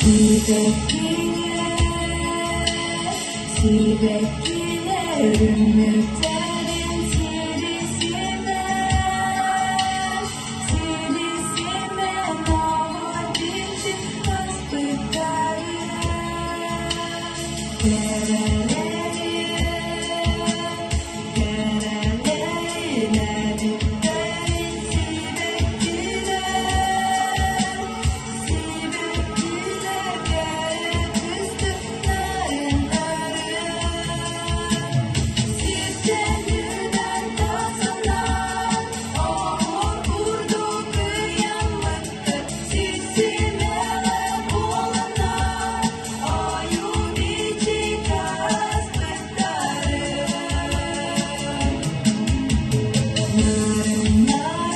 Сибэккилэр, сибэккилэр үмүттэрин сирисимэн, сирисимэн оҕо бичик хаспыттары. Кэрэлэри, кэрэлэри лэбиттэрин сибэккилэр, сибэккилэр кэрэ кыстыктарын Сиртэн тахсаннар, оһуор курдук ыйаммыттар, сир-симэҕэ буоланнар, ойуу-бичик аспыттарын. Нарын-нарын,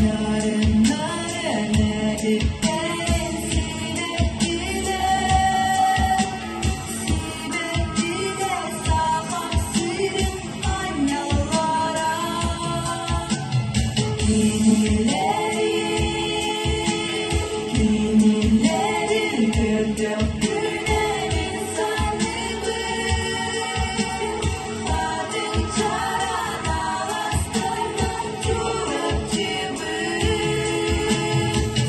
нарын-нарын эбиттэрин сибэккилэр, Сибэккилэр саха сирин анньаллара, Кинилэри, кинилэри көрдөхпүнэ мин саныыбын, Хатыҥ чараҥ алаастарынан Чурапчыбын.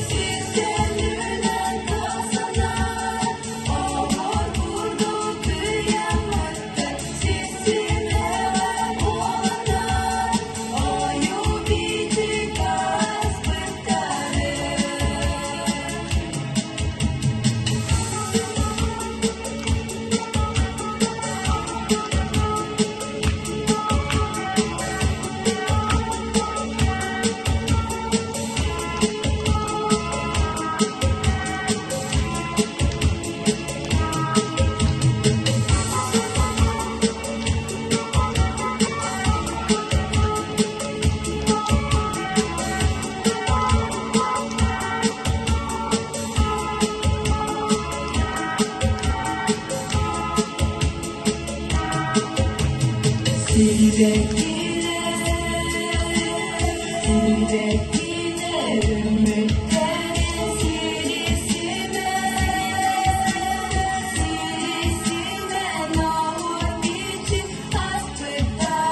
Сиртэн үүнэн тахсаннар, Оһуор курдук ыйаммыттар, сис-симэҕэ буоланнар, ойуу-бичик ааспыттарын. Сибэккилэр, сибэккилэр үмүттэрин сирисимэн, сирисимэн оһуор бичик аспыттарын.